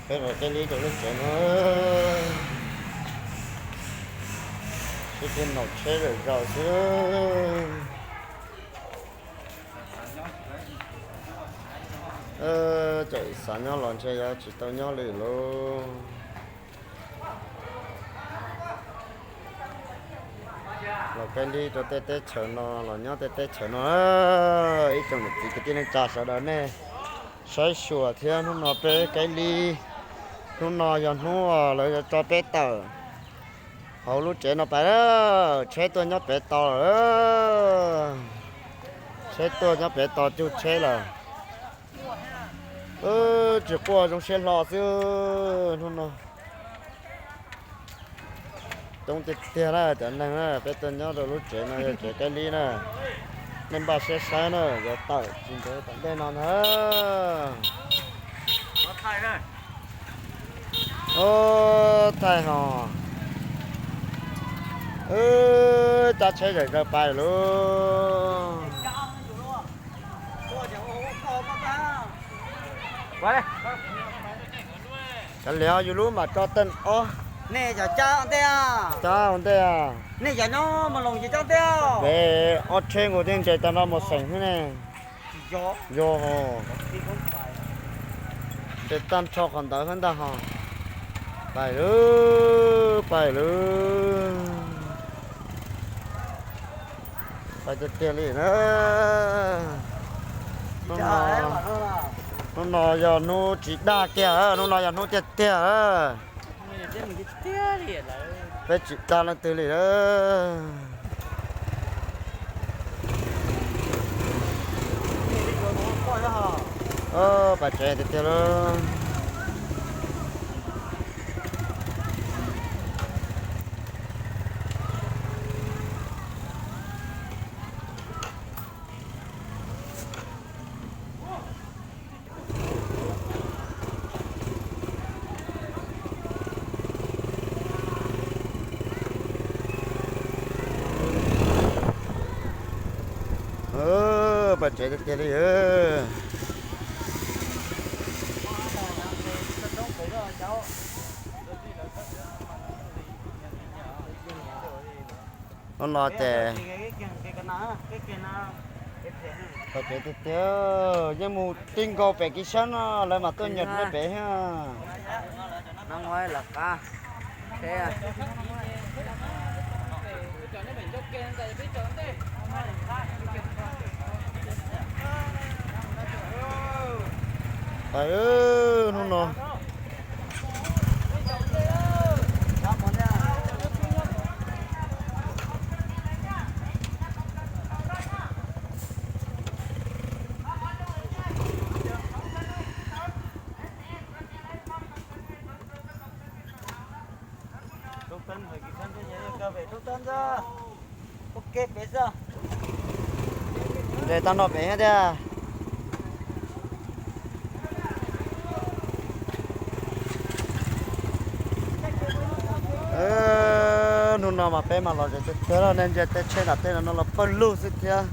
Peb los Kaib Lib rau lub tsev no, sib tw ntaus tsheb zom zaws xwb. Txawm xav nyob los ntshe yuav tsis tau nyob li lauj. Los Kaib Lib rau tej teb chaws no, los nyob tej teb chaws no. Ib tsoom niam txiv kwv tij neej tsa sawv daws nej saib xyuas thiab, hnub no peb Kaib Lib, hnub no yog hnub lawv yuav tso peb tawm hauv lub tsev no pais lawm. Tsheb tuaj nyob pem tos lawm, tsheb tuaj nyob pem tos cug tsheb lawm. Tsis quaj, zoo siab hlo xwb hnub no. Coob tiag tiag na cov neeg na, peb tuaj nyob rau lub tsev no yog tsev Kaib Lib na. Nej npaj siab saib na, yuav tawm tsis ntev tom ntej no ntag. Ub, thaij ho. Ub, cab tsheb zom zaws pais lauj. Kav liam, yus lub mam tso teej ob. Nej cov cab ua ntej, cab ua ntej. Nej cov nyob Moos Loos ces cab ua ntej. Pem ob tsheb nkaus thiaj nres tag no mus xeem xwb ne. Yog, nres tag nrho qhov ntawd xwb ntag ho. Pais lawm, pais lawm. Pais tiag tiag li na. Hnub no, hnub no yog hnub tsis dag kiag, hnub no yog hnub tiag tiag. Peb tsis dag leej twg li lawm. Pais tsev tiag tiag lauj. Pais tsev tiag tiag li. Hnub no ces pais tsev tiag tiag, yeej mus ti nkaus pem kiv sab no lawv mam tuaj nyem nej pem thiab. Pais hnub no. Nres tag nrho pem thiab tiag. Hnub no mas peb mas lom zem tiag tiag, nej ntsia tej tsheb nram tej no los pawg lug xwb thiab.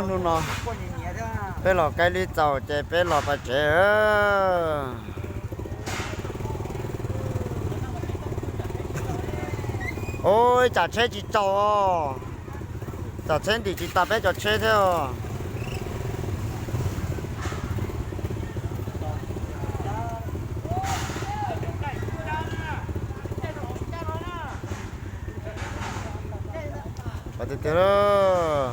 Hnub no peb los Kaib Lib txaus ces peb los pais tsev. Ua cas tsheb tsis txaus, tsam tsheb ntim tsis tas peb cov tsheb thiab os. Tiag tiag,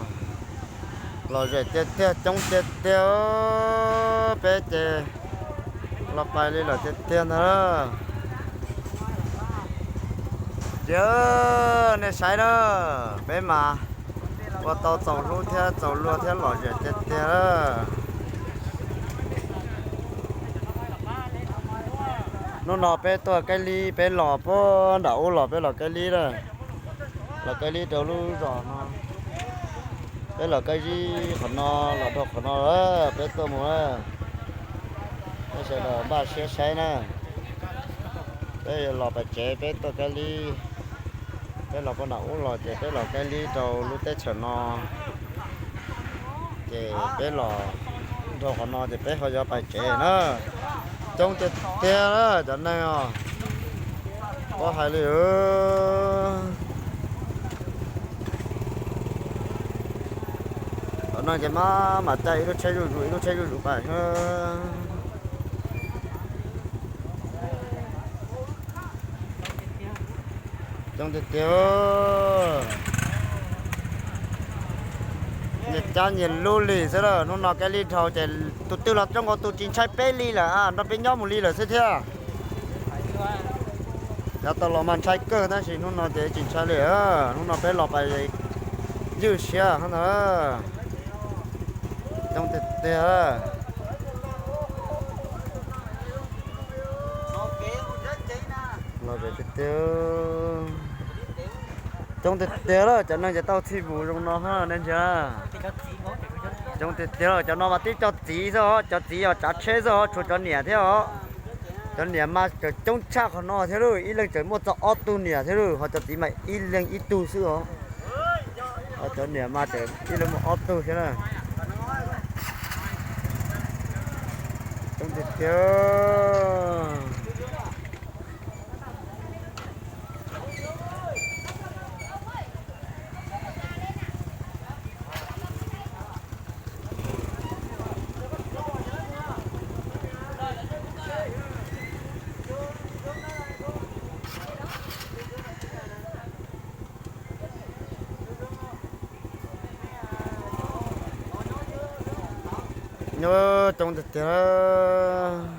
lom zem tiag tiag, coob tiag tiag, peb ces los pais li lawm tiag tiag ntag. Ces nej saib na, peb mas ua tau txaus hlub thiab txaus luag thiab lom zem tiag tiag. Hnub no peb tuaj Kaib Lib, peb los puag nram ub los peb los Kaib Lib lawm. Los Kaib Lib rau lub zos no. Peb los Kaib Lib qhov no, los dhau qhov no lawm, peb tuaj mus lawm. Peb sawv daws npaj siab saib na. Peb yuav los pais tsev, peb tuaj Kaib Lib. Peb los puag nram ub los ces peb los Kaib Lib rau lub teb chaws no. Ces peb los dhau qhov no ces peb ho yuav pais tsev na. Coob tiag tiag cov neeg os. Pab hais li. Cov neeg ces mas mas caij ib lub tsheb zuj zus ib lub tsheb zuj zus pais. Coob tiag tiag. Nyias cab nyias lub li xwb lawm. Hnub no Kab Lis dhau ces tus twg los coob nkaus tus tsis ntshai peb li lawm, nrog peb nyob mus li lawm xwb thiab. Yav tau los mas ntshai kawg tab sis hnub no ces tsis ntshai li. Hnub no peb los pais ywj siab ntag. Coob tiag tiag. Los tiag tiag. Coob tiag tiag lawm, cov neeg ces tau txhij vus zoo no hab nej ntsia. Coob tiag tiag lawm, cov no mas twb cov txiv xwb os, cov txiv os tsav tsheb xwb os, tshuav cov niam thiab os. Cov niam mas tseem coob tshaj qhov no thiab lauj, ib leeg tseem muaj txog ob tug niam thiab lauj, ho cov txiv mas ib leeg ib tug xwb os. Ho cov niam mas tseem ib leeg muaj ob tug thiab na. Coob tiag tiag. Coob tiag tiag.